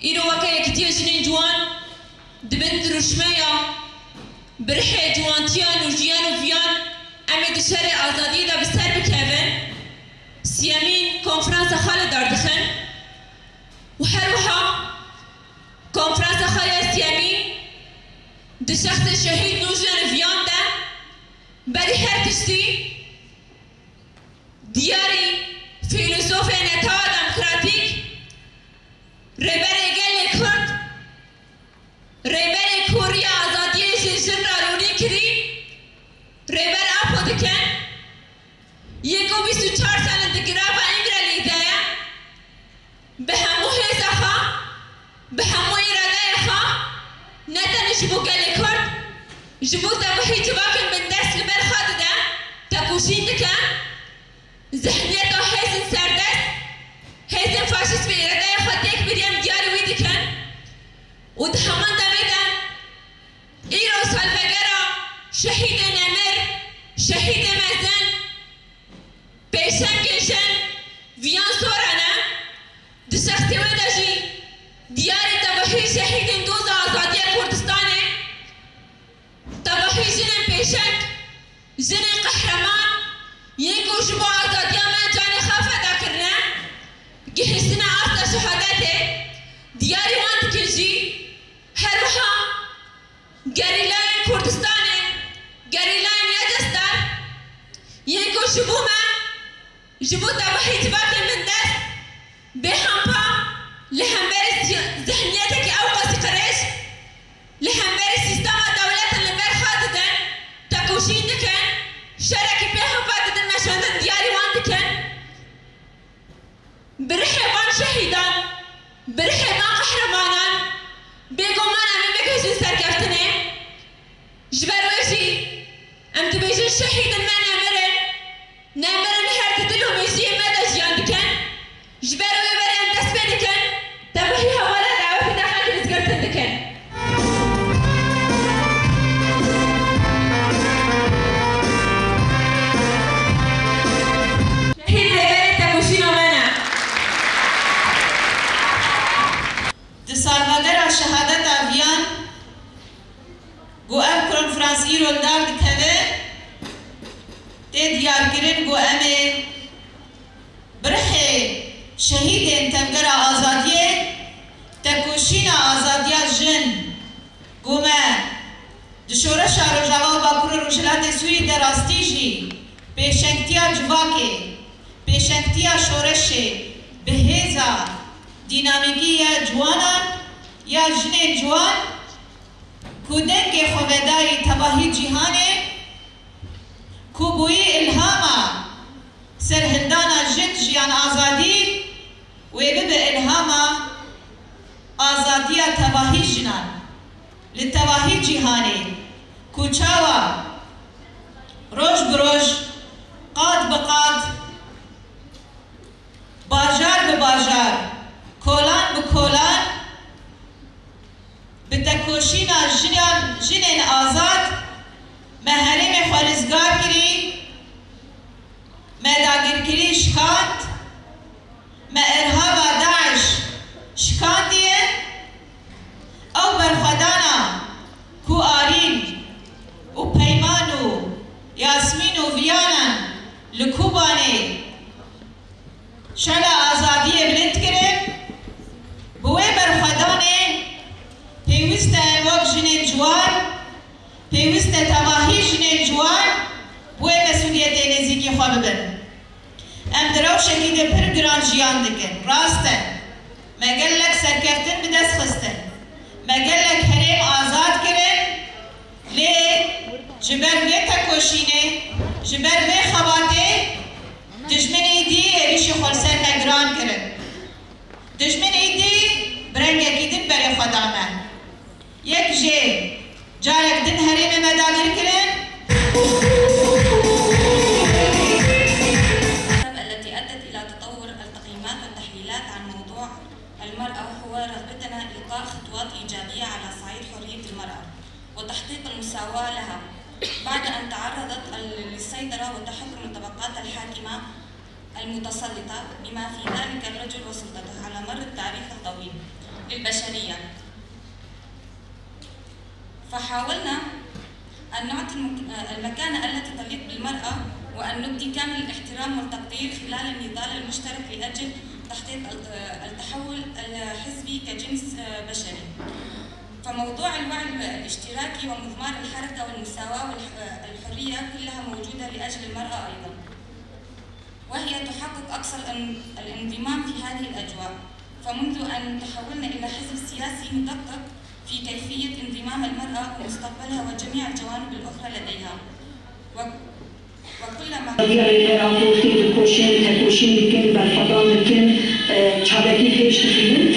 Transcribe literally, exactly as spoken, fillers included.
Îro weke Yekîtiya Jinên Ciwan di bin dirûşmeya Birihê Ciwantiyan û Jiyan û Viyan em ê di şerê azadiyê de bi ser bikevin, siyemîn konferansa xwe li dar dixin û her wiha konferansa xwe ya siyemîn di şexsê şehîd Nûrjen Viyan de berî her tiştî diyarî fîlozofê netewa demokratîk, rêberê gelê Kurd, rêberê ku riya azadiyê ji jin re rûnî kirî, Rêber Apo dikin, yê ku bîst û çar sal in di girava Îngrelî de ye, bi hemû hêza xwe, bi hemû îradeya xwe, ne tenê ji bo gelê Kurd, ji bo tevahî civakên bindest li ber xwe dide, tekoşîn dike, zihniyeta hêzên serdest, hêzên faşîst bi îradeya xwe têk birî em diyarî wî dikin û di heman demê de îro salvegera şehîdê nemir, şehîdê mezin, pêşengê jin Viyan Soran e. Di şexsê wê de jî diyarî tevahî şehîdên doza azadiya Kurdistanê, tevahî jinên pêşeng, jinên qehreman, yên ku ji bo azadiya me canê xwe feda kirine, gihiştine asta şehadetê, diyarî wan dikin jî. Her wiha gerîlayên Kurdistanê, gerîlayên YCS'dan, yên ku ji bo me, ji bo tevahî civakên bindest, bêhempa li hemberî si-, zihniyetekî ewqasî qirêj, li hemberî sîstema dewletin li ber xwe didin, tekoşîn dikin, şerekî bêhempa didin meşandin, diyarî wan dikin. Bi rihê van şehîdan, bi rihê van qehremanan, bêguman em ê bigihîjin serkeftinê. Ji ber wê jî em dibêjin şehîdên me nemir in, nemir in her di dil û mêjiyê me de jiyan dikin. Ji ber wê berê em dest pê dikin, tevahî hevalên Rewefî dexek rêzgirtin dikin. Şehîd rêberê tekoşîna me ne. Di salvegera şehadeta Viyan ku ev konferans îro li dar dikeve, tê diyarkirin ku em ê bi rihê şehîdên Tevgera Azadiyê, tekoşîna azadiya jin, ku me di Şoreşa Rojava û Bakur û Rojhilatê Sûrî de rastî jî pêşengtiya civakê, pêşengtiya şoreşê bi hêza dînamîkî ya ciwanan, ya jinên ciwan ku dengê xwe vedayî tevahî cîhanê, ku bûyî îlhama serhildana jin, jiyan, azadî, wê bibe îlhama azadiya tevahî jinan li tevahî cîhanê, ku çawa roj bi roj, qat bi qat, bajar bi bajar, kolan bi kolan, bi tekoşîna jinan, jinên azad me herêmê xwe rizgar kirî, me dagirkirî şikand, me îrhaba DAIŞ şikandiye. Ew berxwedana ku Arîn û Peyman û Yasmîn û Viyanan li Kobanê şela azadiyê bilind kirin, bi wê berxwedanê pêwîst e em wek jinên ciwan, pêwîst e tevahî jinên ciwan bi wê mesûliyetê nêzîkî xwe bibin. Em di rewşekî de pir giran jiyan dikin. Rast e, me gelek serkeftin bi dest xistin. Me gelek herêm azad kirin, lê ji ber vê tekoşînê, ji ber vê xebatê dijminê dî êrîşî xwe li ser me giran kirin. Dijminê dî bi rengekî din berê xwe da me. Yek jê carek din herêmê me dagir kirin. الأسباب التي أدت إلى تطور التقييمات والتحليلات عن موضوع المرأة هو رغبتنا إلقاء خطوات إيجابية على صعيد حرية المرأة وتحقيق المساواة لها، بعد أن تعرضت ال-، للسيطرة وتحكم الطبقات الحاكمة المتسلطة، بما في ذلك الرجل وسلطته، على مر التاريخ الطويل. للبشرية. فحاولنا أن نعطي المك- المكانة التي تليق بالمرأة، وأن نبدي كامل الاحترام والتقدير خلال النضال المشترك لأجل تحقيق ال- التحول الحزبي كجنس بشري. فموضوع الوعي الاشتراكي ومضمار الحركة والمساواة والحرية كلها موجودة لأجل المرأة أيضا، وهي تحقق أقصى الان- الانضمام في هذه الأجواء. فمنذ أن تحولنا إلى حزب سياسي ندقق في كيفية انضمام المرأة ومستقبلها وجميع الجوانب الأخرى لديها. و- وكلما Rêya Iraqê tê dikoşin, tekoşîn dikin, berxwedan dikin, e, çavekî pêş dixînin.